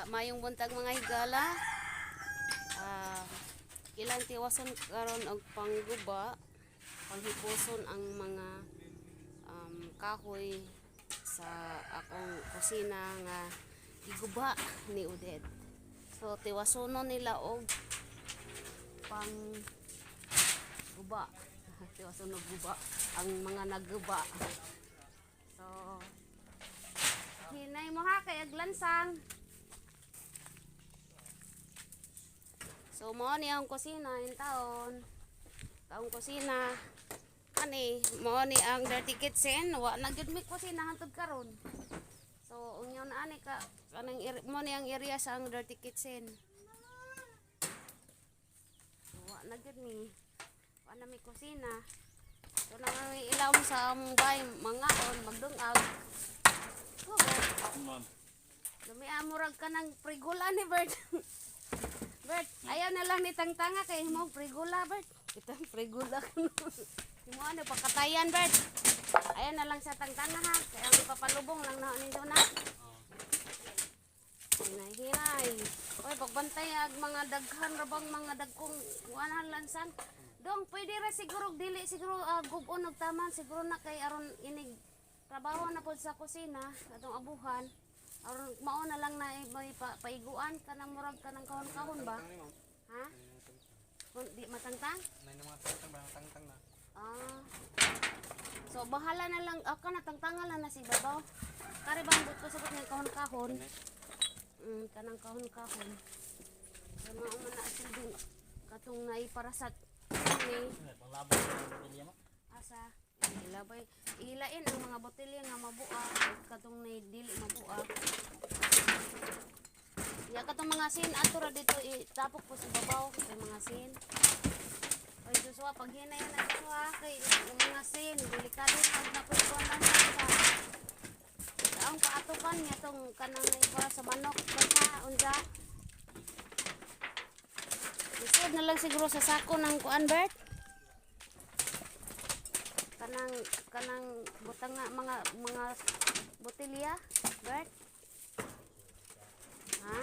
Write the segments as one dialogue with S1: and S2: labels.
S1: Mayong buntag, mga higala. Ah, ilang tiwason karon og pangguba, panghipuson ang mga kahoy sa akong kusina nga giguba ni Udet. So tiwasonon nila og pang guba. Tiwason og guba ang mga nagguba. So hinay mo ha kay aglansang. So mao ni ang kusina in taon. Taong kusina. Ani, mao ni ang dirty kitchen, wa na gyud mi kusina hangtod karon. So unyo na ani ka kanang mao ni ang area sa ang dirty kitchen. Wa na gyud mi. Wa na mi kusina. So na mi ilawom sa among bay mangaon magdungag. Oh,
S2: Ma'am.
S1: Dumi murag ka ng prigula ni Bert. Bert, ayaw na lang ni Tangtanga kay mo prigula, Bert. Kita prigula kuno. Himo ano pagkatayan, Bert. Ayaw na lang sa Tangtanga ha. Kaya ang ipapalubong lang na ninyo na. Hinay, hinay. Oy, pagbantay ag mga daghan ra bang mga dagkong kuanan lansan. Dong, pwede ra siguro dili siguro gub-on og taman siguro na kay aron inig trabaho na pod sa kusina atong abuhan. Aron mao na lang na may paiguan kanang murag kanang kahon-kahon ba? Ha? Kung di matangtang?
S2: May mga tangtang ba? Tangtang na.
S1: Ah. So bahala na lang ako na tangtangan lang na si babaw. Kare bang but ko sagot ng kahon-kahon. Kanang kahon-kahon. Kay mao man na silbing katong naay para sa ni
S2: Panglabay sa pamilya mo.
S1: Asa ilabay ilain ang mga botelya nga mabua katong nay dili mabua. Ya katong mga sin ato ra dito itapok po sa babaw kay mga sin. Oy Joshua, paghinay na Joshua kay yung mga sin delikado pag nakuha lang sa ang paatukan niya tong kanang iba sa manok basta unsa. Lisod na lang siguro sa sako ng kuan, Bert. Kanang kanang butang nga mga mga botelya, Bert. Ha?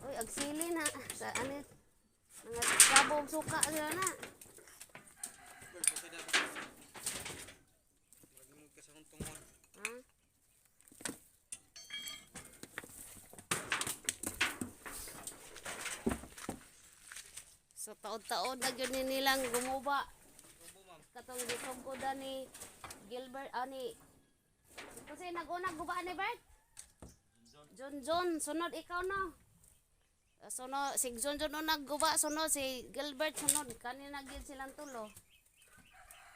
S1: Uy, agsili na sa ano mga sabong suka sila na. Ha? So taod-taod na gyud ni nilang gumuba. Katong gisugkoda ni Gilbert ani kasi nag-una guba ni Bert? John John, sunod ikaw no. Sunod si John John unag guba, sunod si Gilbert, sunod kanina gyud silang tulo.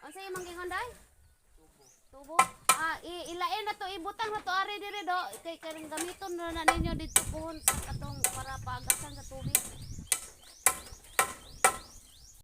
S1: Unsa imong gingon day? Tubo. Ah, ilain na to, ibutang na to ari diri do kay karong gamiton na na ninyo dito puhon sa katong para paagasan sa tubig.